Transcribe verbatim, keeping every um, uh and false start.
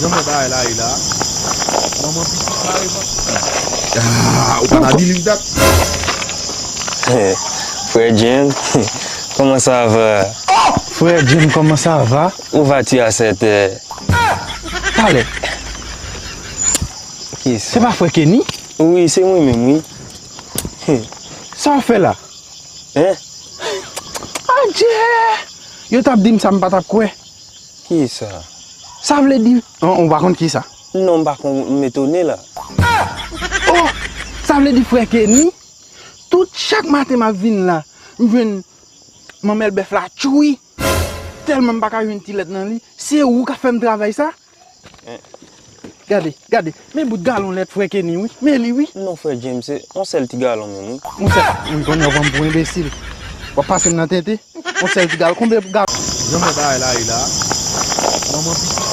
Jan mwen bagay la ye la. Manman pitit la e pa. Ah, ou pa nan bilin dat. Frè James, comment ça va? Frè James, comment ça va? Où vas-tu à cette heure? Talè, Qui se pa frè Kenny? Oui, c'est moi-même, oui. Sa w fè la? Hein? Adje! Yo t ap di m sa, m pa t ap kwè. Qui ça? Sa vle di, on, on pa konn ki sa. Non, m pa konn, m etone la. Oh! Sa vle di frè Kenny, tout chak maten m ap vin la, m jwenn manmèl bèf la tchoui. Tèlman m pa ka jwenn ti lèt nan li, se ou k ap fè m travay sa? Gade, gade, men bout galon lèt frè Kenny wi, men li wi. Non, frè James, se yon sèl ti galon menm, wi. Yon sèl, wi, konnen w pran m pou enbesil. W ap pase m nan tenten. Yon sèl ti galon, konbyen galon? Jan mwen bagay la ye la. Manman pitit la.